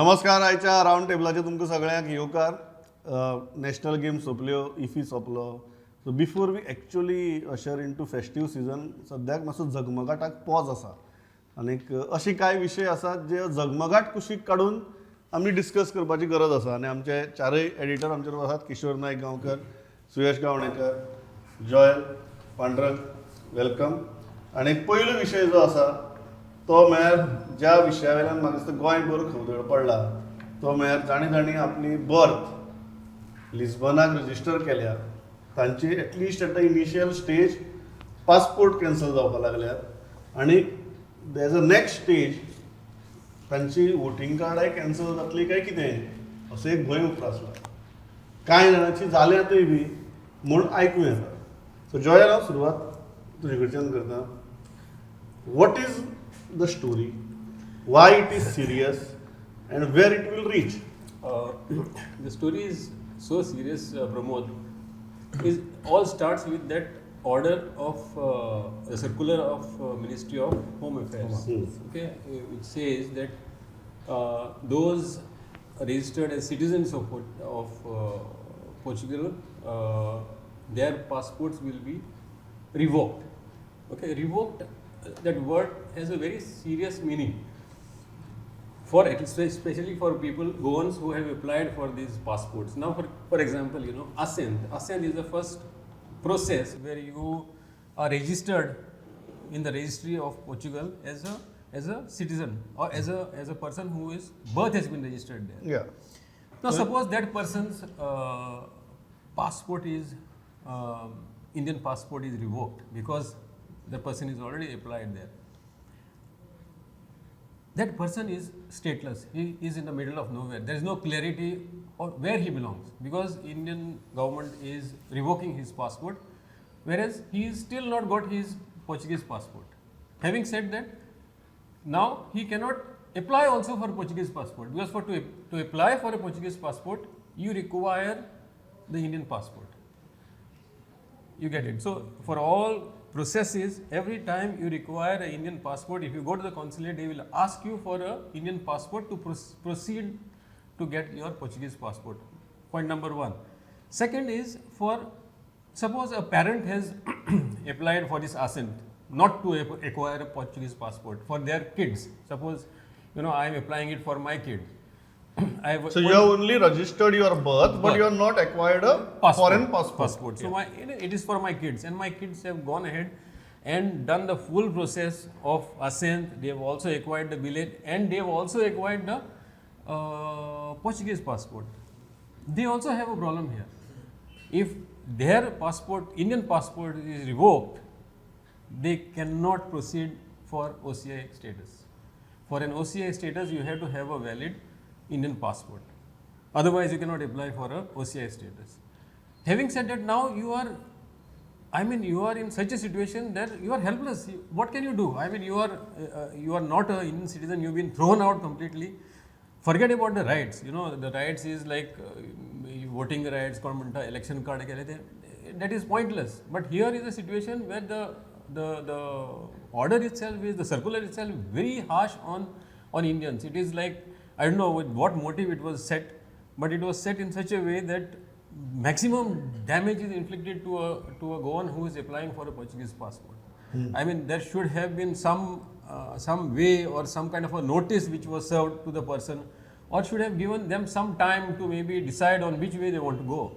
नमस्कार. आयच्या रावंड टेबलाचेर तुमकां सगळ्यांक येवकार. नॅशनल गेम सोंपल्यो, इफी सोंपलो, so before we actually usher into festive season, सद्याक मातसो झगमगाटाक पॉज आसा आनीक अशे कांय विशय आसात जे झगमगाट कुशीक काडून आमी डिस्कस करपाची गरज आसा. आनी आमचे चारय एडिटर आमचे बरोबर आसात, किशोर नायक गांवकर, सुयश गावणेकर, जॉयल पांडुरंग, welcome. आनी पयलो विशय जो आसा तो म्हळ्यार ज्या विशया वयल्यान म्हाका दिसता गोंयभर खवदळ पडला, तो म्हळ्यार जाणी जाणी आपली बर्थ लिस्बनाक रजिस्टर केल्या तांची at least at the initial stage passport cancel जावपाक लागल्यात आनी as a next stage तांची वोटींग कार्डाय कॅन्सल जातली काय कितें असो एक भंय उप्रासला. कांय जाणांची जाल्यातय बी म्हूण आयकूं येता. सो जॉयल, हांव सुरवात तुजे कडच्यान करता. What is the story, why it is serious and where it will reach? The story is so serious, Pramod. Is all starts with that order of the circular of Ministry of Home Affairs. Okay, which says that those registered as citizens of Portugal, their passports will be revoked. Okay, revoked. That word has a very serious meaning for at least especially for people, Goans who have applied for these passports. Now, for example, Ascent. Ascent is the first process where you are registered in the registry of Portugal as a citizen or as a person who is birth has been registered there. Now, suppose that person's passport is Indian passport is revoked because the person is already applied there. That person is stateless. He is in the middle of nowhere. There is no clarity of where he belongs because Indian government is revoking his passport, whereas he is still not got his Portuguese passport. Having said that, now he cannot apply also for Portuguese passport because for to apply for a Portuguese passport, you require the Indian passport. You get it? So for all processes, every time you require an Indian passport, if you go to the consulate, they will ask you for a Indian passport to proceed to get your Portuguese passport. Point number one. Second is, for suppose a parent has applied for this Ascent, not to acquire a Portuguese passport for their kids. Suppose I am applying it for my kid. I have So you have only registered your birth, but Birth. You have not acquired a passport, foreign passport. Passport. So my it is for my kids, and my kids have gone ahead and done the full process of Ascent. They have also acquired the billet, and they have also acquired the Portuguese passport. They also have a problem here. If their passport, Indian passport, is revoked, they cannot proceed for OCI status. For an OCI status, you have to have a valid Indian passport. Otherwise, you cannot apply for a OCI status. Having said that, now you are, I mean, you are in such a situation that you are helpless. What can you do? I mean, you are not a Indian citizen. You've been thrown out completely. Forget about the rights. The rights is like voting rights, कोण म्हणटा election card केले ते, that is pointless. But here is a situation where the order itself is, the circular itself very harsh on Indians. It is like, I don't know with what motive it was set, but it was set in such a way that maximum damage is inflicted to a Goan who is applying for a Portuguese passport. I mean, there should have been some way or some kind of a notice which was served to the person, or should have given them some time to maybe decide on which way they want to go.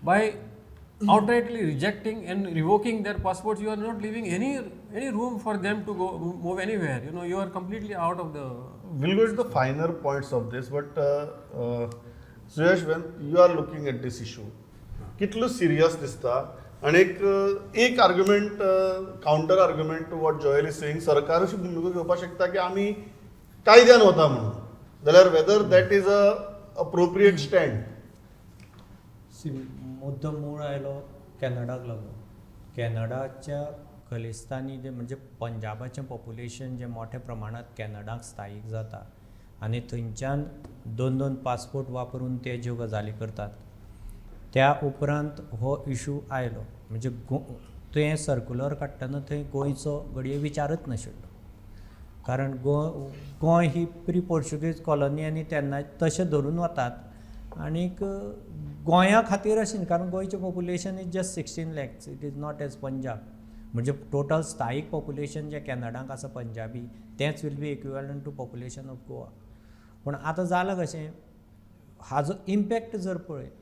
By outrightly rejecting and revoking their passports, you are not leaving any room for them to go move anywhere. You are completely out of the. We'll go to the finer points of this, but Suyash, when you are looking at this issue, कितलो serious दिसता आनी एक argument, counter argument to what Joel is saying, सरकार अशी भुमिका घेवपाक शकता की आमी कायद्यान वता म्हणून, जाल्यार whether that is a appropriate stand? सी, मुद्दो मूळ आयलो कॅनडाक लागून. कॅनडाच्या खलिस्तानी जे म्हणजे पंजाबाचें पॉप्युलेशन जें मोठ्या प्रमाणांत कॅनडाक स्थायीक जाता आनी थंयच्यान दोन दोन पासपोर्ट वापरून ते ज्यो गजाली करतात, त्या उपरांत हो इशू आयलो. म्हणजे गो तें सर्कुलर काडटना थंय गोंयचो घडये विचारच नाशिल्लो. कारण गोंय ही प्री पोर्चुगीज कॉलनी आनी तेन्ना तशें धरून वतात आनीक गोंया खातीर अशें न्ही, कारण गोंयचें population is just 16 lakhs, it is not as Punjab. म्हणजे टोटल स्थायीक पॉप्युलेशन जें कॅनडाक आसा पंजाबी, तेंच will be equivalent to population of Goa. पूण आतां जालां कशें, हाजो इम्पॅक्ट जर पळयत,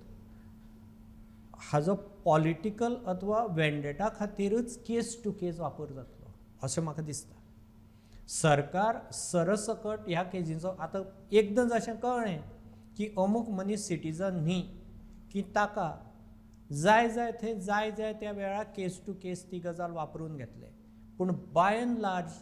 हाजो पॉलिटिकल अथवा वेंडेटा खातीरच केस टू केस वापर जातलो अशें म्हाका दिसता. सरकार सरसकट ह्या केजींचो आतां एकदां जशें कळ्ळें की अमूक मनीस सिटीजन न्ही, की ताका जाय जाय थंय जाय जाय त्या वेळार केस टू केस ती गजाल वापरून घेतले. पूण बाय एंड लार्ज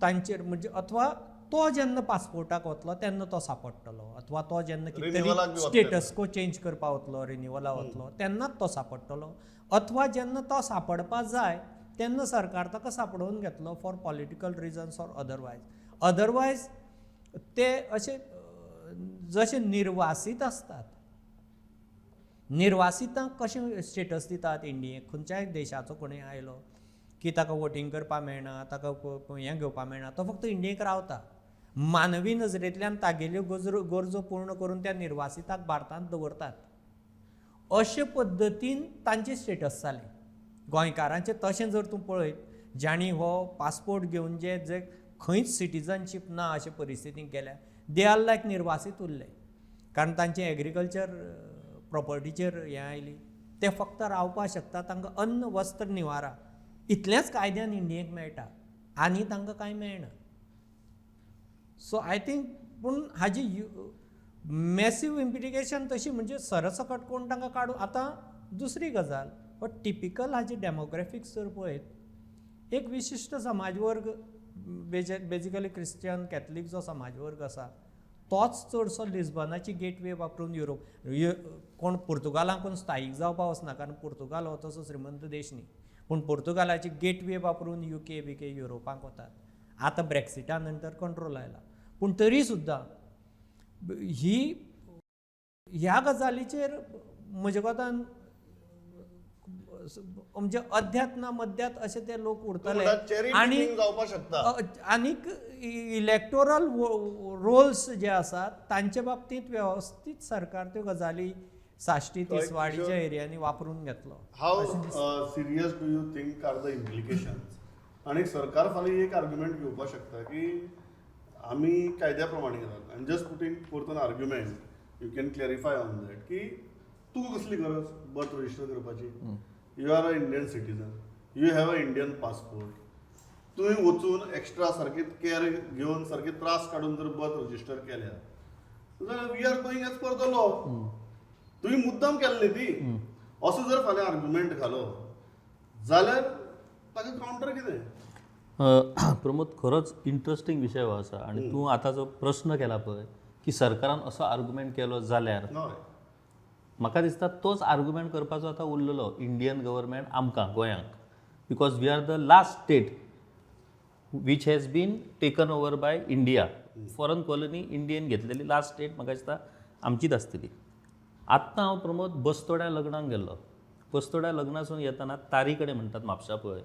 तांचेर म्हणजे अथवा तो जेन्ना पासपोर्टाक वतलो तेन्ना तो सांपडटलो, अथवा तो जेन्ना कितें Renewal आक तरी बी वतले. स्टेटस को चेंज करपाक वतलो, रिन्युअला वतलो तेन्नाच तो सांपडटलो, अथवा जेन्ना तो सांपडपा जाय तेन्ना सरकार ताका सांपडोवन घेतलो for political reasons or otherwise. Otherwise ते अशे जशे निर्वासीत आसतात, निर्वासितांक कशें स्टेटस दितात इंडियेक, खंयच्याय देशाचो कोणूय आयलो की ताका वोटींग करपाक मेळना, ताका हें घेवपाक मेळना, तो फक्त इंडियेक रावता. मानवी नजरेंतल्यान तागेल्यो गरजो पूर्ण करून त्या निर्वासिताक भारतांत दवरतात. अशे पद्दतीन तांचें स्टेटस जालें. गोंयकारांचें तशें जर तूं पळयत, जांणी हो पासपोर्ट घेवन जे जे खंयच सिटीजनशीप ना अशे परिस्थितीक गेल्या, they are लायक निर्वासीत उरले, कारण तांचें एग्रीकल्चर प्रॉपर्टीचेर हें आयली, ते फक्त रावपाक शकता, तांकां अन्न वस्त्र निवारा इतलेंच कायद्यान इंडियेक मेळटा आनी तांकां कांय मेळना. सो I think पूण हाजी मॅसीव इम्प्लिकेशन तशी म्हणजे सरसकट कोण तांकां काडूं. आतां दुसरी गजाल, बट टिपिकल हाजी डेमोग्राफिक्स जर पळयत, एक विशिश्ट समाज वर्ग, बेजिकली क्रिस्टियन कॅथलीक जो समाज वर्ग आसा, तोच चडसो लिस्बनाची गेटवे वापरून युरोप, कोण पुर्तुगालाकून स्थायीक जावपाक वचना, कारण पुर्तुगाल हो तसो श्रीमंत देश न्ही, पूण पुर्तुगालाची गेटवे वापरून युके बिके युरोपाक वतात. आतां ब्रॅक्सिटा नंतर कंट्रोल आयला, पूण तरी सुद्दां ही ह्या गजालीचेर म्हज्या कोतान म्हणजे अध्यात ना मध्यात अशे ते लोक उरतले. चेरी आनी जावपाक शकता. आनीक इलेक्टोरल रोल्स जे आसात तांचे बाबतींत वेवस्थीत सरकार त्यो गजाली साश्टी तिसवाडीच्या एरियांनी वापरून घेतलो. How serious do you think are the implications? आनी सरकार फाल्यां एक आर्ग्युमेंट घेवपाक शकता की आमी कायद्या प्रमाणे घेतात. आनी just putting forth an argument, you can clarify on that, की तुका कसली गरज बर्थ रजिस्टर करपाची? You are a Indian citizen, you have a Indian passport. तुवें वचून एक्स्ट्रा सारकी केअर घेवन सारके त्रास काडून जर बर्थ रजिस्टर केल्या जाल्यार we are going as per the law. तुवें मुद्दाम केल्ली ती, असो जर फाल्यां आर्ग्युमेंट घालो जाल्यार ताका कावंटर कितें? प्रमोद, खरोच इंट्रस्टींग विशय हो आसा आनी तूं आतां जो प्रस्न केला पळय की सरकारान असो आर्ग्युमेंट केलो जाल्यार, म्हाका दिसता तोच आर्ग्युमेंट करपाचो आतां उरलेलो इंडियन गव्हर्मेंट आमकां गोंयांक, because we are the last state which has been taken over by India. Foreign colony Indian घेतलेली लास्ट स्टेट म्हाका दिसता आमचीच आसतली. आत्तां हांव प्रमोद बस्तोड्या लग्नाक गेल्लो. बस्तोड्या लग्नासून येताना तारी कडेन म्हणटात म्हापशा पळय,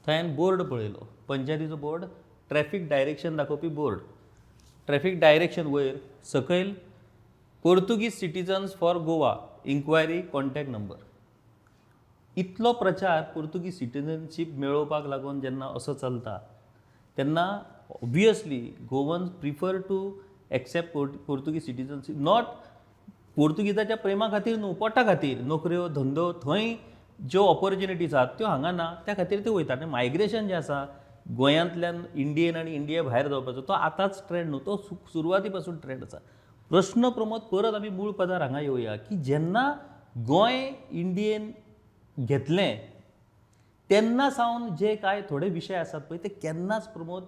थंय हांवें बोर्ड पळयलो, पंचायतीचो बोर्ड, ट्रॅफीक डायरेक्शन दाखोवपी बोर्ड. ट्रॅफीक डायरेक्शन वयर सकयल Portuguese citizens for Goa inquiry contact number. इतलो प्रचार पोर्तुगीज सिटीजनशीप मेळोवपाक लागून जेन्ना असो चलता तेन्ना obviously Goans prefer to accept Portuguese citizenship, not पोर्तुगीजाच्या प्रेमा खातीर न्हू, पोटा खातीर, नोकऱ्यो धंदो थंय ज्यो ऑपॉर्च्युनिटीज आसात त्यो हांगा ना, त्या खातीर ते वयता. आनी मायग्रेशन जें आसा गोंयांतल्यान इंडियेन आनी इंडिया भायर जावपाचो, तो आतांच ट्रेंड न्हू, तो सुरवाती पासून ट्रेंड आसा. प्रश्न प्रमोद परत आमी मूळ पदार हांगा येवया की जेन्ना गोंय इंडियेन घेतलें तेन्ना सावन जे कांय थोडे विशय आसात पळय ते केन्नाच प्रमोद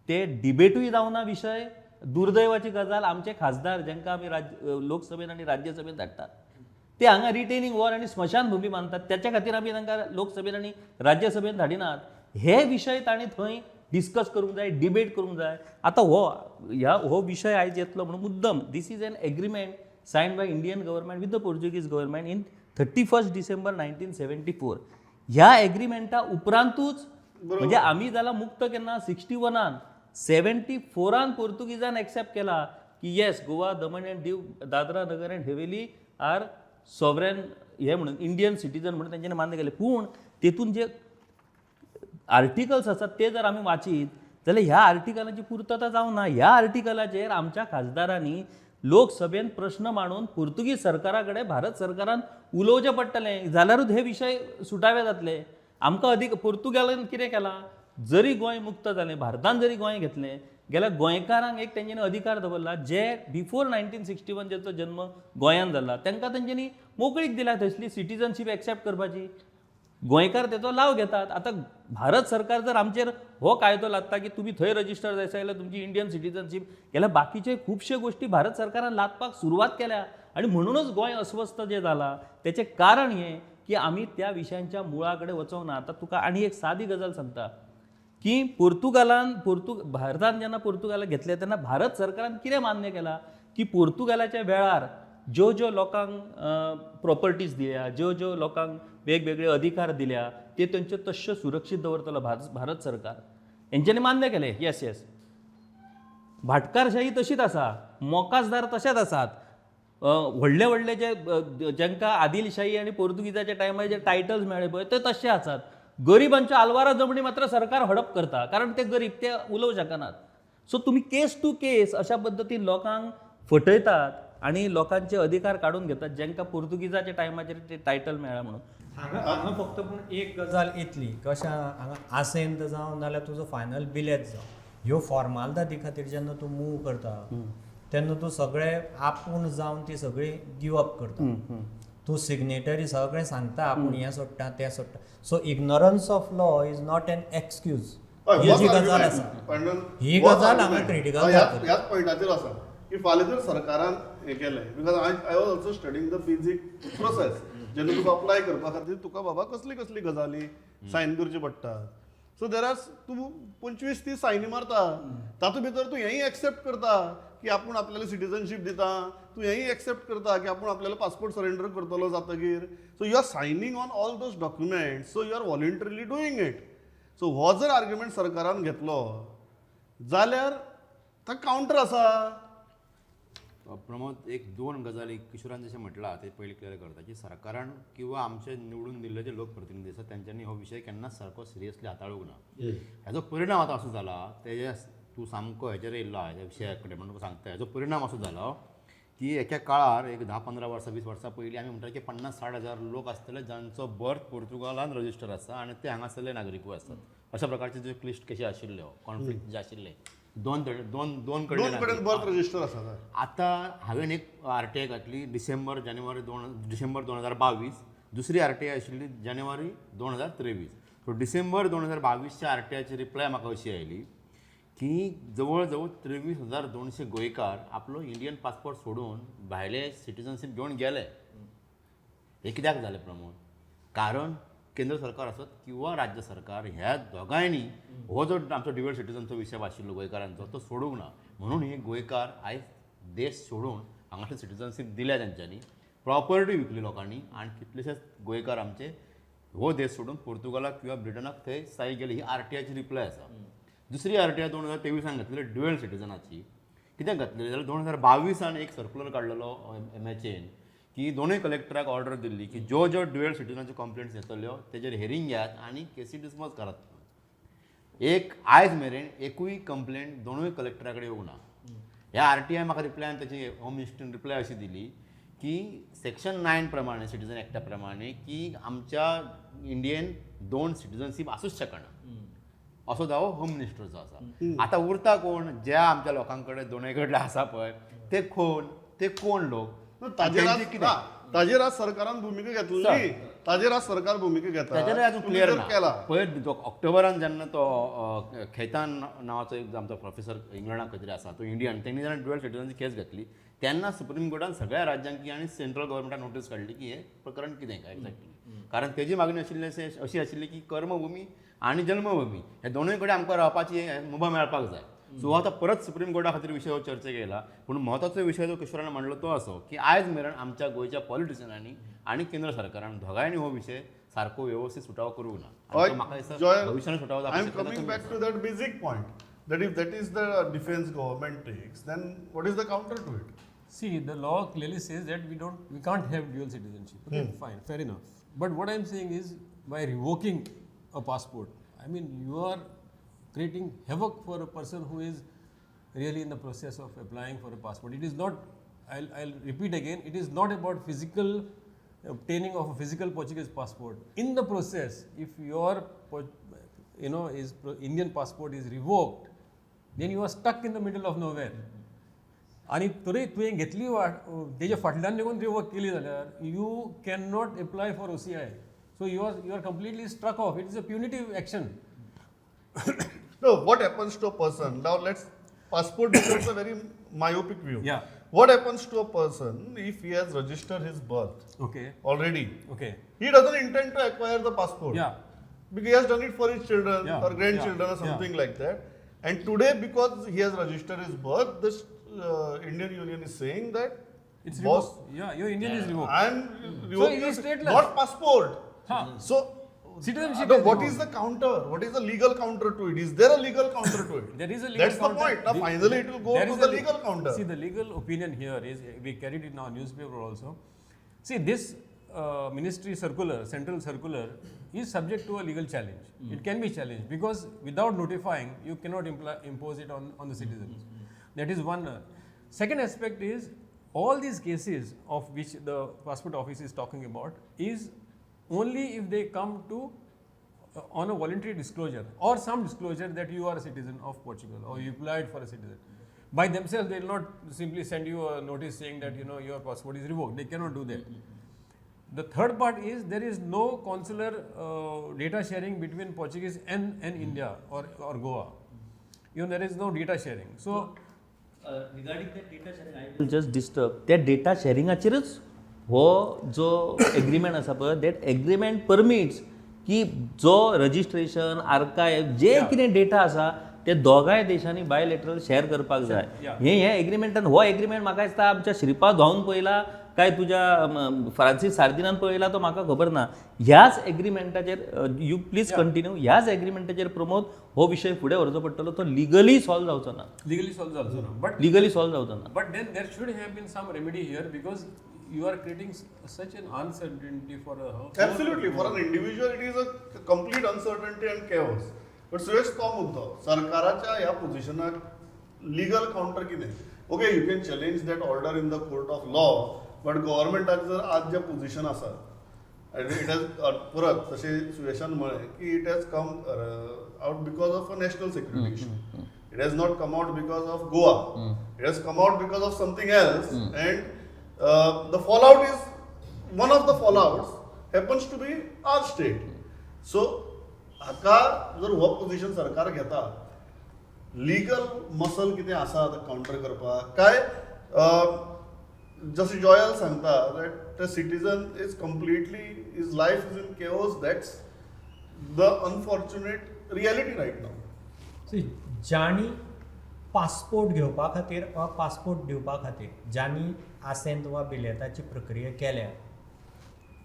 ते डिबेटूय जावना विशय. दुर्दैवाची गजाल, आमचे खासदार जांकां आमी राज्य लोकसभेन आनी राज्यसभेन धाडटात ते हांगा रिटेनिंग वॉल आनी स्मशानभुमी बांदतात, त्याच्या खातीर आमी तांकां लोकसभेन आनी राज्यसभेन धाडिनात. हे विशय तांणी थंय डिस्कस करूंक जाय, डिबेट करूंक जाय. आतां हो विशय आयज येतलो म्हणून मुद्दम, this is an agreement signed by Indian government with the Portuguese government in 31 December 1974. ह्या एग्रीमेंटा उपरांतूच म्हणजे आमी जाला मुक्त केन्ना 61, 74 पोर्तुगीजान एक्सेप्ट केला की yes, Goa, Daman and Diu, Dadra Nagar and Haveli are sovereign हे म्हणून, इंडियन सिटीजन म्हणून तेंच्यांनी मान्य केलें. पूण तेतून जे आर्टिकल्स आसात ते जर आमी वाचीत जाल्यार ह्या आर्टिकलाची पुर्तता जावना. ह्या आर्टिकलाचेर आमच्या खासदारांनी लोकसभेन प्रश्न मांडून पुर्तुगीज सरकारा कडेन भारत सरकारान उलोवचें पडटलें, जाल्यारूच हे विशय सुटावे जातले. आमकां अदीक पोर्तुगालान कितें केलां, जरी गोंय मुक्त जालें, भारतान जरी गोंय घेतलें जाल्यार गोंयकारांक एक तेंच्यांनी अधिकार दवरला, जे बिफोर 1961 जेचो जन्म गोंयांत जाला तांकां तेंच्यांनी मोकळीक दिल्या थंयसली सिटीजनशीप एक्सेप्ट करपाची. गोंयकार तेचो लाव घेतात. आतां भारत सरकार जर आमचेर हो कायदो लादता की तुमी थंय रजिस्टर जायत जाल्यार तुमची इंडियन सिटीजनशीप, जाल्यार बाकीचे खुबशे गोश्टी भारत सरकारान लादपाक सुरवात केल्या. आनी म्हणूनच गोंय अस्वस्थ जें जालां तेचें कारण हें की आमी त्या विशयांच्या मुळा कडेन वचोंक ना. आतां तुका आनी एक सादी गजाल सांगता की पोर्तुगालान भारतान जेन्ना पोर्तुगालाक घेतलें तेन्ना भारत सरकारान कितें मान्य केलां की पोर्तुगालाच्या वेळार ज्यो ज्यो लोकांक प्रॉपर्टीज दिल्या, ज्यो ज्यो लोकांक वेगवेगळे अधिकार दिल्या, ते तेंच्यो तश्यो सुरक्षीत दवरतलो भारत सरकार. हेंच्यांनी मान्य केलें. येस येस, भाटकारशाही तशीच आसा, मोकासदार तशेच आसात, व्हडले व्हडले जे जांकां आदिलशाही आनी पोर्तुगीजाच्या टायमार जे टायटल्स मेळ्ळे पळय ते तशे आसात. गरिबांच्यो आलवारा जमणी मात्र सरकार हडप करता, कारण ते गरीब, ते उलोवंक शकनात. सो तुमी केस टू केस अशा पद्दतीन लोकांक फटयतात आनी लोकांचे अधिकार काडून घेतात जांकां पोर्तुगीजाच्या टायमाचेर ते टायटल मेळ्ळा म्हणून. हांगा हांगा फक्त पूण एक गजाल येतली, कशें हांगा आसेंत जावं नाल्यार तुजो फायनल बिलेत जावं, ह्यो फॉर्मालदादी खातीर जेन्ना तूं मूव करता तेन्ना तूं सगळें आपूण जावन ती सगळी गिव अप करता. तूं सिग्नेटरी सगळें सांगता, आपूण हें सोडटा तें सोडटा. So ignorance of law is not an excuse. ही जी गजाल आसा ही गजाल हांगा क्रिटिकल. ह्याच पॉयंटाचेर आसा की फाल्यां जर सरकारान हें केलें, because I was also studying the basic process, जेन्ना तुका अप्लाय करपा खातीर तुका बाबा कसली कसली गजाली सायन करच्यो पडटा. सो there are तूं 25-30 सायनी मारता, तातूंत भितर तूं हेंय एक्सेप्ट करता की आपूण आपल्याला सिटीजनशीप दिता, तूं हेंय एक्सेप्ट करता की आपूण आपल्याला पासपोर्ट सरेंडर करतलो जातगीर. So you are signing on all those documents, so you are voluntarily doing it. So हो जर आर्ग्युमेंट सरकारान घेतलो जाल्यार ताका कावंटर आसा. प्रमोद, एक दोन गजाली किशोरान जशें म्हटलां ते पयलीं क्लियर करता की सरकारान किंवा आमचे निवडून दिल्ले जे लोकप्रतिनिधी आसा तेंच्यांनी हो विशय केन्नाच सारको सिरियसली हाताळूंक ना. हेजो परिणाम आतां असो जाला, तेजे तूं सामको हेजेर येयल्लो आहा ह्या विशया कडेन म्हणून तुका सांगता, हेजो परिणाम असो जालो की एका काळार एक 10-15 वर्सां 20 वर्सां पयलीं आमी म्हणटाले की 50-60 हजार लोक आसतले जांचो बर्थ पोर्तुगालान रजिस्टर आसा आनी ते हांगासरले नागरिकूय आसतात. अशा प्रकारचे जे क्लिश्ट केशी आशिल्ल्यो, कॉन्फ्लिक्ट जे आशिल्ले, दोन दोन दोन दोन कडेन बर्थ रजिस्टर आसा. आतां हांवें एक आर टी I घातली डिसेंबर जानेवारी डिसेंबर 2022, दुसरी आर टी I आशिल्ली जानेवारी 2023. सो डिसेंबर 2022च्या आर टी आयची रिप्लाय म्हाका अशी आयली की जवळ जवळ 23,200 गोंयकार आपलो इंडियन पासपोर्ट सोडून भायले सिटीजनशीप घेवन गेले. हें कित्याक जालें प्रमोद? कारण केंद्र सरकार आसत किंवा राज्य सरकार ह्या दोगांयनी हो जो आमचो ड्युअल सिटीजनचो विशय आशिल्लो गोंयकारांचो तो सोडूंक ना, म्हणून हे गोंयकार आयज देश सोडून हांगासर सिटीजनशीप दिल्या तेंच्यांनी, प्रॉपर्टी विकली लोकांनी आनी कितलेशेच गोंयकार आमचे हो देश सोडून पोर्तुगालाक किंवा ब्रिटनाक थंय स्थायीक गेले. ही आर टी आयची रिप्लाय आसा. दुसरी आर टी I 2023 घातलेली ड्युअल सिटीजनाची, कित्याक घातलेली जाल्यार 2022 एक सर्कुलर काडलेलो एम एच एन की दोनूय कलेक्टराक ऑर्डर दिल्ली की ज्यो ज्यो ड्युअल सिटीजनाच्यो कंप्लेंट्स येतल्यो तेजेर हेरींग घेयात आनी केसी डिसमस करात. एक आयज मेरेन एकूय कंप्लेंट दोनूय कलेक्टरा कडेन येवंक ना. ह्या आर टी I म्हाका रिप्लायन ताची होम मिनिस्ट्रीन रिप्लाय अशी दिली की सेक्शन 9 प्रमाणे सिटीजन एक्टा प्रमाणे की आमच्या इंडियेन 2 सिटीजनशीप आसूच शकना असो दावो होम मिनिस्टरचो आसा. आतां उरता कोण ज्या आमच्या लोकां कडेन दोनूय कडले आसा पळय ते कोण, ते कोण लोक ताजेर तांचे कितें? ताजेर आज सरकारान भुमिका घेतली, ताजेर आज सरकार भुमिका घेता, ताजेर अजून तुमी क्लियर जर ना. केला पयर जो ऑक्टोबरान जेन्ना तो खेतान नांवाचो एक आमचो प्रोफेसर इंग्लंडाक खंय तरी आसा तो इंडियन, तेणी जेन्ना ड्युअल सिटीजनची केस घातली तेन्ना सुप्रीम कोर्टान सगळ्या राज्यांक आनी सेंट्रल गव्हर्मेंटान नोटीस काडली की हें प्रकरण कितें काय एक्झॅक्टली, कारण तेजी मागणी आशिल्ली अशी आशिल्ली की कर्मभुमी आनी जन्मभुमी हे दोनूय कडेन आमकां रावपाची मुभा मेळपाक जाय. सो आतां परत सुप्रीम कोर्टा खातीर विशय हो चर्चेक येयला. पूण म्हत्वाचो विशय जो किशोरान म्हणलो तो असो की आयज मेरेन आमच्या गोंयच्या पॉलिटिशियनांनी आनी केंद्र सरकारान दोगांयनी हो विशय सारको व्यवस्थीत सुटावो करूंक ना आनी तो म्हाका दिसता भविश्यांत सुटावो I am जावपाक शकता coming back to that basic point that if that is the defense government takes, then what is the counter to it? See, the law clearly says that we can't have dual citizenship. Okay, fine, fair enough. But what I'm saying is, by revoking a passport, I mean, you are creating havoc for a person who is really in the process of applying for a passport. It is not, I'll repeat again, it is not about physical obtaining of a physical Portuguese passport. In the process, if your Indian passport is revoked, then you are stuck in the middle of nowhere. आनी तरी तुवें घेतली वाट तेज्या फाटल्यान लेगून revoke केली जाल्यार you can not apply for OCI. So you are completely struck off. It is a punitive action. No, what happens to a person? Now let's passport becomes a very myopic view. Yeah. What happens to a person if he has registered his birth okay already? Okay. He doesn't intend to acquire the passport. Yeah. Because he has done it for his children Yeah, or grandchildren yeah, or something like that. And today, because he has registered his birth, this Indian Union is saying that it's boss, revoked. Yeah, your Indian is revoked. I am revoking he is stateless. not passport. Huh. So Citizenship no, is what revoked. is the counter? What is the legal counter to it? Is there a legal counter to it? There is a legal That's the counter. point. Now finally it will go There to is the a legal counter. See, the legal opinion here is, we carried it in our newspaper also. See, this ministry circular, central circular, is subject to a legal challenge. It can be challenged because without notifying, you cannot impose it on the citizens. That is one. Second aspect is, all these cases of which the passport office is talking about is only if they come to on a voluntary disclosure or some disclosure that you are a citizen of Portugal or you applied for a citizen. By themselves, they will not simply send you a notice saying that your passport is revoked. They cannot do that. The third part is there is no consular data sharing between Portuguese and India or Goa. There is no data sharing. So regarding that data sharing I will just disturb. त्या data शेरिंगाचेरच हो जो agreement आसा पळय, that agreement permits की जो registration आर्कायव जे कितें data आसा ते दोगांय देशांनी बायलेटरल शेअर करपाक जाय. हे हे एग्रीमेंटान हो एग्रीमेंट म्हाका दिसता आमच्या श्रीपाद भाऊन पळयला काय तुज्या फ्रांसीस सार्दिनान पळयला तो म्हाका खबर ना. ह्याच एग्रीमेंटाचेर you please continue. ह्याच एग्रीमेंटाचेर प्रमोद हो विशय फुडें व्हरचो पडटलो. तो लिगली सॉल्व जावचो ना. लिगली सॉल्व जावचो ना. बट लिगली सॉल्व जावचो ना. But then there should have been some remedy here because you are creating such an uncertainty for a whole. Absolutely. For an individual, it is a complete uncertainty and chaos. But Suresh, तो मुद्दो सरकाराच्या ह्या पोझिशनाक legal counter कितें? Okay, you can challenge that order in the court of law, but गव्हर्मेंटाक जर आज जें position आसा, it has परत जशें सुयशान म्हळें की it has come out because of a national security issue. It has not come out because of Goa. It has come out because of something else, and the fallout is, one of the fallouts happens to be our state. So हाका जर हो position सरकार घेता, legal muscle कितें आसा आतां counter करपाक काय जशें जॉयल सांगता that the citizen is completely, his life is in chaos. That's the unfortunate reality right now. See, जांणी पासपोर्ट घेवपा खातीर वा पासपोर्ट दिवपा खातीर जांणी आसेंत वा बिलेताची प्रक्रिया केल्या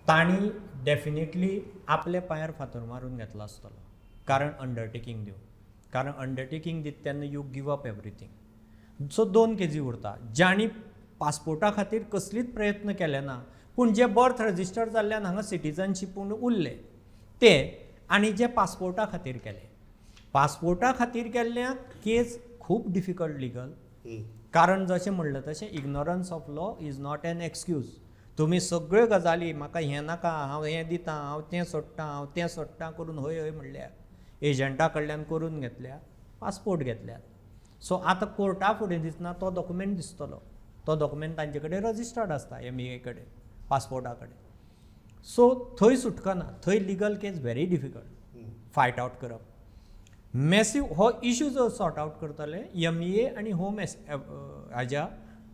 तांणी डेफिनेटली आपल्या पांयार फातर मारून घेतला आसतलो, कारण अंडरटेकींग दिवन, कारण अंडरटेकींग दिता तेन्ना you give up everything. So दोन केजी उरता. जांणी पासपोर्टा खातीर कसलीच प्रयत्न केले ना पूण जे बर्थ रजिस्टर जाल्ल्यान हांगा सिटीजनशीप पूण उरले ते, आनी जे पासपोर्टा खातीर केले, पासपोर्टा खातीर केल्ल्या केस खूब डिफिकल्ट लिगल, कारण जशें म्हणलें तशें ignorance of law is not an excuse. तुमी सगळ्यो गजाली म्हाका हें नाका, हांव हें दितां, हांव तें सोडटां, हांव तें सोडटां करून हय हय म्हणल्या, एजंटा कडल्यान करून घेतल्या, पासपोर्ट घेतल्यात. सो आतां कोर्टा फुडें दितना तो डॉक्युमेंट दिसतलो, तो डॉक्युमेंट तांचे कडेन रजिस्टर्ड आसता एम ई ए कडेन, पासपोर्टा कडेन. सो थंय सुटका ना, थंय legal case very difficult fight out करप. मॅसीव हो इशू जो सॉर्ट आवट करतले एम ई ए आनी होम एस हाज्या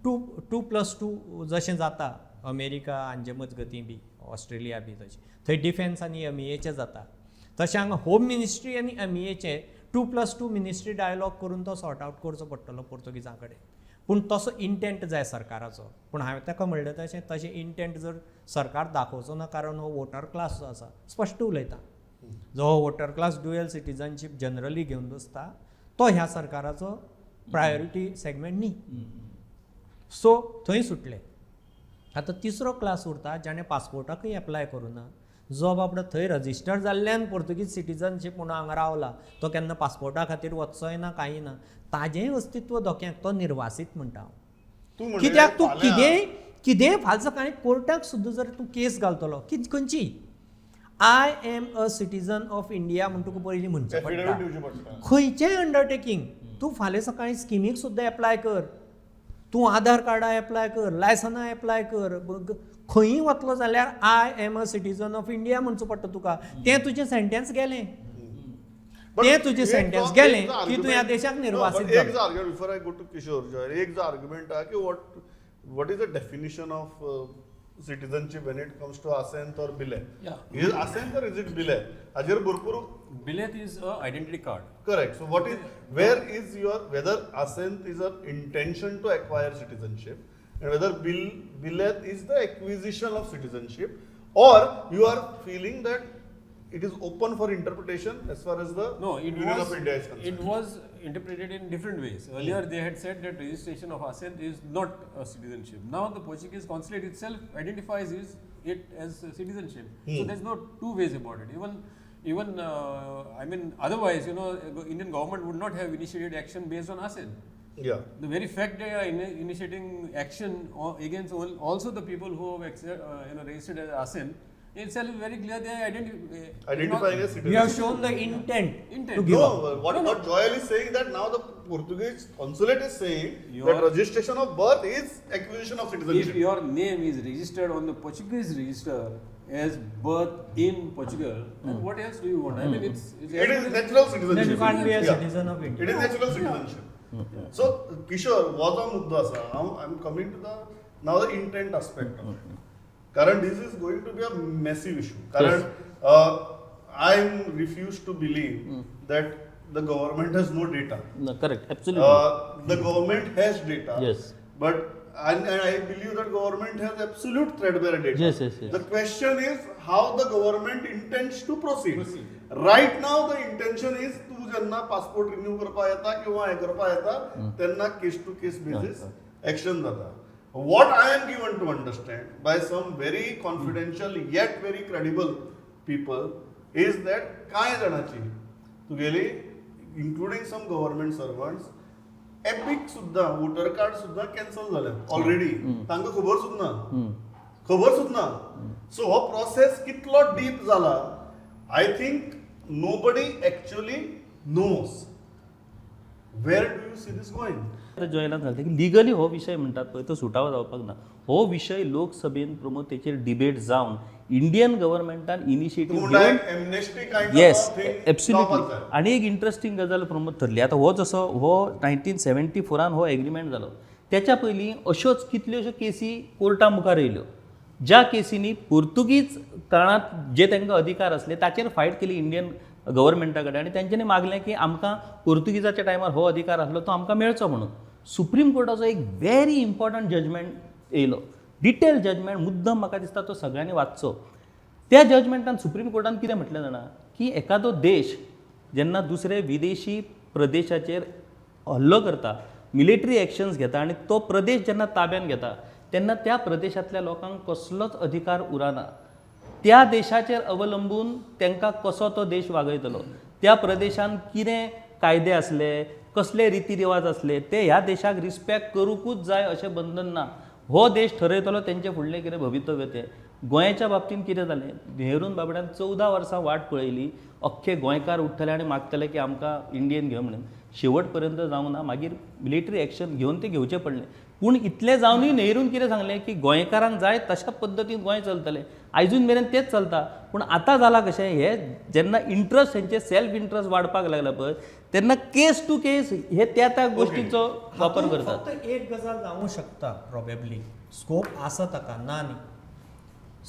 2+2 जशें जाता अमेरिका हांचे मजगतीं बी ऑस्ट्रेलिया बी तशें थंय डिफेन्स आनी एम ई एचें जाता, तशें हांगा होम मिनिस्ट्री आनी एम ई एचें 2+2 मिनिस्ट्री डायलॉग करून तो सॉर्ट आवट करचो पडटलो पोर्तुगीजां कडेन. पूण तसो इंटेंट जाय सरकाराचो. पूण हांवें ताका म्हणलें तशें तशें इंटेंट जर सरकार दाखोवचो ना, कारण हो वोटर क्लास जो आसा, स्पश्ट उलयता, जो हो voter class dual citizenship generally घेवन बसता तो ह्या सरकाराचो प्रायोरिटी सेगमेंट न्ही. सो थंय सुटले. आतां तिसरो क्लास उरता जाणें पासपोर्टाकूय एप्लाय करूं ना, जो बाबडो थंय रजिस्टर जाल्ल्यान पोर्तुगीज सिटीजनशीप म्हणून हांगा रावला, तो केन्ना पासपोर्टा खातीर वचचोय ना कांय ना, ताजेंय अस्तित्व धोक्याक, तो निर्वासीत म्हणटा हांव. तूं म्हणलें कित्याक तूं फाल्यां- कितेंय कितेंय फाल्यां सकाळीं कोर्टाक सुद्दां जर तूं केस घालतलो की खंयची I am a citizen of India म्हूण तुका पयलीं म्हणचें Affidavit पडटा. दिवचें पडटा. खंयचेंय अंडरटेकींग तूं फाल्यां सकाळीं स्किमीक सुद्दां एप्लाय कर, तूं आधार कार्डा एप्लाय कर, लायसनां एप्लाय कर, खंयी वतलो जाल्यार I am a citizen of India म्हणचो पडटा तुका. तें तुजें सेंटेन्स गेलें, But तें तुजें एक सेंटेन्स जो- गेलें एक जो की तूं ह्या argument- देशाक No, निर्वासीत but एक जालो. जो argument before I go to Kishore, Joy, एक जो आर्ग्युमेंट आहा की what is the definition of citizenship when it comes to assent or bilet? Yeah. Is assent or is it bilet? हाजेर भरपूर Bilet is a identity card. Correct. So what is where is your whether assent is an intention to acquire citizenship and whether billet is the acquisition of citizenship, or you are feeling that it is open for interpretation as far as the No, it Union was of India is concerned. It was interpreted in different ways. Earlier, they had said that registration of assent is not a citizenship. Now, the Portuguese consulate itself identifies it as a citizenship. So there's no two ways about it. Even I mean, otherwise, you know, Indian government would not have initiated action based on assent. Yeah. The very fact they are initiating action against also the people who have registered as assent itself is very clear. They are Identifying as citizenship. You have shown the intent, Intent. to give no, up. what Joel is saying that now the Portuguese consulate is saying Your- that registration of birth is acquisition of citizenship. If your name is registered on the Portuguese register as birth in Portugal, then what else do you want? I mean, it's It is natural citizenship. Then you can't be a Yeah. citizen of India. It is natural citizenship. So, Kishore, हो जो मुद्दो आसा, हांव I am coming to the now the intent aspect of it. कारण this is going to be a massive issue. कारण I refuse to believe that the government has no data. Correct, absolutely. The government has data. Yes. But and I believe that government has absolute threadbare data. Yes, yes, yes. The question is how the government intends to proceed. Right now the intention is तूं जेन्ना passport renew करपा येता किंवा हें करपा येता तेन्ना case to case basis action जाता. What I am given to understand by some very confidential yet very credible people is that कांय जाणांची तुगेली including some government servants EPIC सुद्दां वोटर कार्ड सुद्दां कॅन्सल जाल्या ऑलरेडी, तांकां खबर सुद्दां ना, खबर सुद्दां ना. सो हो प्रोसेस कितलो डीप जाला I think nobody actually knows. Where do you see this going? आतां जॉयलान सांगता की लिगली हो विशय म्हणटात पळय तो सुटावो जावपाक ना. हो विशय लोकसभेन प्रमोद तेचेर डिबेट जावन इंडियन गव्हर्मेंटान इनिशिएटीव घेवन amnesty kind yes of thing absolutely. आनी एक इंट्रस्टींग गजाल प्रमोद थरली. आतां हो जसो हो 1974 हो एग्रीमेंट जालो त्याच्या पयलीं अश्योच कितल्योश्यो केसी कोर्टा मुखार येयल्यो ज्या केसींनी पुर्तुगीज काळांत जे तांकां अधिकार आसले ताचेर फायट केली इंडियन गव्हर्मेंटा कडेन आनी तेंच्यांनी मागलें की आमकां पुर्तुगीजाच्या टायमार हो अधिकार आसलो तो आमकां मेळचो म्हणून. सुप्रीम कोर्टाचो एक व्हेरी इम्पॉर्टंट जजमेंट येयलो, डिटेल जजमेंट, मुद्दम म्हाका दिसता तो सगळ्यांनी वाचचो. त्या जजमेंटान सुप्रीम कोर्टान कितें म्हटलें जाणा की एखादो देश जेन्ना दुसरे विदेशी प्रदेशाचेर हल्लो करता, मिलिटरी एक्शन्स घेता आनी तो प्रदेश जेन्ना ताब्यान घेता तेन्ना त्या प्रदेशांतल्या लोकांक कसलोच अधिकार उरना. त्या देशाचेर अवलंबून तांकां कसो तो देश वागयतलो, त्या प्रदेशान कितें कायदे आसले, कसले रिती रिवाज आसले ते ह्या देशाक रिस्पेक्ट करूंकूच जाय अशें बंधन ना. हो देश ठरयतलो तेंचें फुडलें कितें भवितव्य तें. गोंयच्या बाबतींत कितें जालें, नेहरून बाबड्यान 14 वर्सां वाट पळयली, अख्खे गोंयकार उठ्ठले आनी मागतले की आमकां इंडियन घेव म्हणून, शेवट पर्यंत जावंक ना. मागीर मिलिटरी एक्शन घेवन तें घेवचें पडलें. पूण इतलें जावनूय नेहरून कितें सांगलें की गोंयकारांक जाय तशा पद्दतीन गोंय चलतलें. आयजून मेरेन तेंच चलता. पूण आतां जालां कशें, हे जेन्ना इंट्रस्ट हेंचे सेल्फ इंट्रस्ट वाडपाक लागला पळय तेन्ना केस टू केस हे त्या त्या गोश्टीचो वापर करतात. फक्त एक गजाल जावूं शकता प्रोबेबली, स्कोप आसा ताका ना न्ही.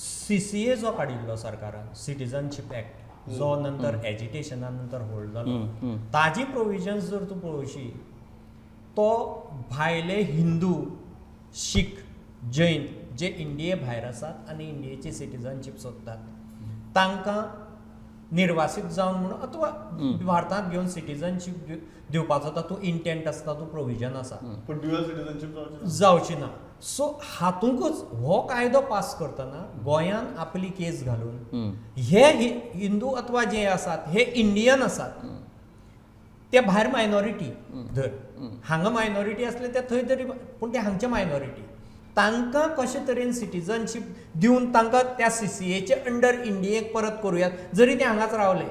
CCA जो काडिल्लो सरकारान, सिटीजनशीप एक्ट जो नंतर एजिटेशना नंतर होल्ड जालो, ताजी प्रोविजन्स जर तूं पळोवशी तो भायले हिंदू, शीख, जैन जे इंडिये भायर आसात आनी इंडियेची सिटीजनशीप सोदतात तांकां निर्वासीत जावन म्हणून अथवा भारतांत घेवन सिटीजनशीप दिवपाचो तातूंत इंटेंट आसता, तो प्रोविजन आसा. पण ड्युअल सिटीजनशीप जावची ना. जावची ना. सो हातूंकच हो कायदो पास करतना गोंयान आपली केस घालून हे हिंदू अथवा जे आसात हे इंडियन आसात, ते भायर मायनॉरिटी धर, हांगा मायनॉरिटी आसले ते थंय तरी, पूण ते हांगचे मायनॉरिटी, तांकां कशे तरेन सिटीजनशीप दिवन तांकां त्या सीसीएचे अंडर इंडियेक परत करुयात, जरी ते हांगाच रावले.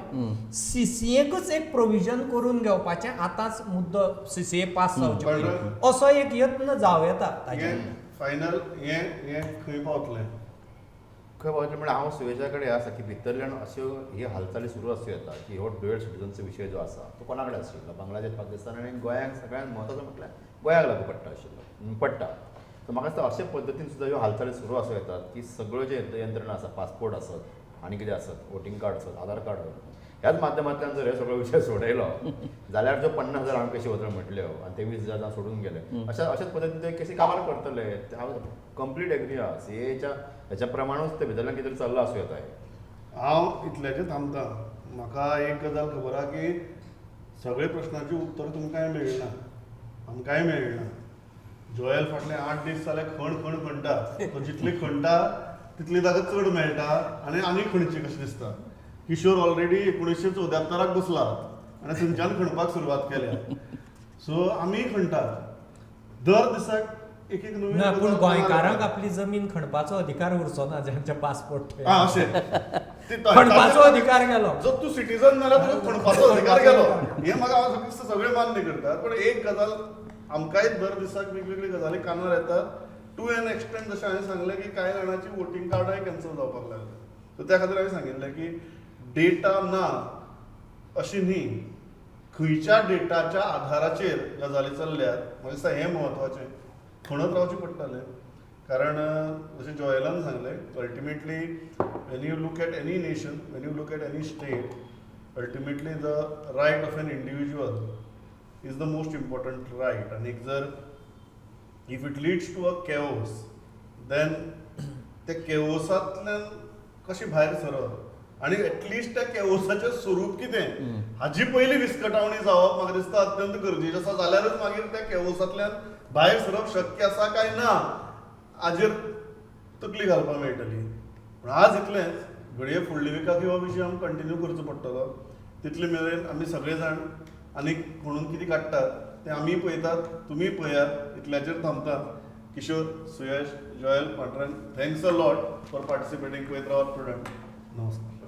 सीसीएकच एक प्रोविजन करून घेवपाचें आतांच मुद्दो सीसीए पास जावचे पयलीं असो एक यत्न जावं येता ताजेर. हें फायनल हें हें खंय पावतलें? खंय पावतलें म्हणल्यार हांव सुयेशा कडेन आसा की भितरल्यान अश्यो ही हालचाली सुरू आसूं येता की हो डुएल सिटीजनचो विशय जो आसा तो कोणा कडेन आशिल्लो, बांगलादेश, पाकिस्तान आनी गोंयाक सगळ्यांत म्हत्वाचो म्हटल्यार गोंयाक लागू पडटा आशिल्लो पडटा. सो म्हाका दिसता अशे पद्दतीन सुद्दां ह्यो हालचाली सुरू आसूं येतात की सगळ्यो जे यंत्रणा आसा, पासपोर्ट आसत आनी कितें आसत, वोटींग कार्ड आसत, आधार कार्ड आसत, ह्याच माध्यमांतल्यान जर हे सगळो विशय सोडयलो जाल्यार ज्यो 50,000 हांवें कशी वतलो म्हटल्यो आनी ते 20,000 सोडून गेले, अशा अशाच पद्दतीन ते केसी काबार करतले. हांव कंप्लीट एग्री आहा सीएच्या हेच्या प्रमाणूच ते भितरल्यान कितें तरी चल्लां आसूं येता हें. हांव इतल्याचेर थांबता. म्हाका एक गजाल खबर आहा की सगळे प्रश्नाची उत्तर तुमकांय मेळना, आमकांय मेळना. जोएल फाटले 8 दीस जाले खण खण खणटा, तो जितली खणटा तितली ताका चड मेळटा आनी आनी खणची कशी दिसता. किशोर ऑलरेडी 1974 बसला आनी थंयच्यान खणपाक सुरवात केल्या. सो आमी खणटात दर दिसाक एक एक नवीन ना, पूण गजाल गोंयकारांक आपली जमीन खणपाचो अधिकार उरचो ना ज्यांचे पासपोर्ट. हा, अशें खणपाचो अधिकार गेलो. जर तूं सिटीजन जाल्यार तुका खणपाचो अधिकार गेलो. हें म्हाका हांव दिसता सगळे मान्य करतात. पण एक गजाल आमकांय दर दिसाक वेगवेगळी गजाली कानार येतात टू एन एक्सटेंट. जशें हांवें सांगलें की कांय जाणांची वोटींग कार्डाय कॅन्सल जावपाक लागल्या. सो त्या खातीर हांवें सांगिल्लें की डेटा ना अशी न्ही, खंयच्या डेटाच्या आधाराचेर गजाली चल्ल्यात म्हाका दिसता हें म्हत्वाचें. खणत रावचें पडटलें, कारण जशें जॉयलान सांगलें, ultimately when you look at any nation, when you look at any state, ultimately the right of an individual is the most important right. आनी जर if it leads to a chaos, then त्या केओसांतल्यान कशें भायर सरप आनी at least त्या केओसाचें स्वरूप कितें हाजी पयली विस्कटावणी जावप म्हाका दिसता अत्यंत गरजेचें आसा. जाल्यारच मागीर त्या केओसांतल्यान भायर सरप शक्य आसा काय ना हाजेर तकली घालपाक मेळटली. पूण आज इतलेंच. घडये फुडल्या विकाक हो विशय आमी कंटिन्यू करचो पडटलो. तितले मेरेन आमी सगळे जाण आनी खणून कितें काडटात तें आमी पळयतात, तुमी पळयात. इतल्याचेर थांबता. Kishore, Suyash, Joel, Pandurang, thanks a lot for participating. पळयत रावात प्रुडंट. नमस्कार.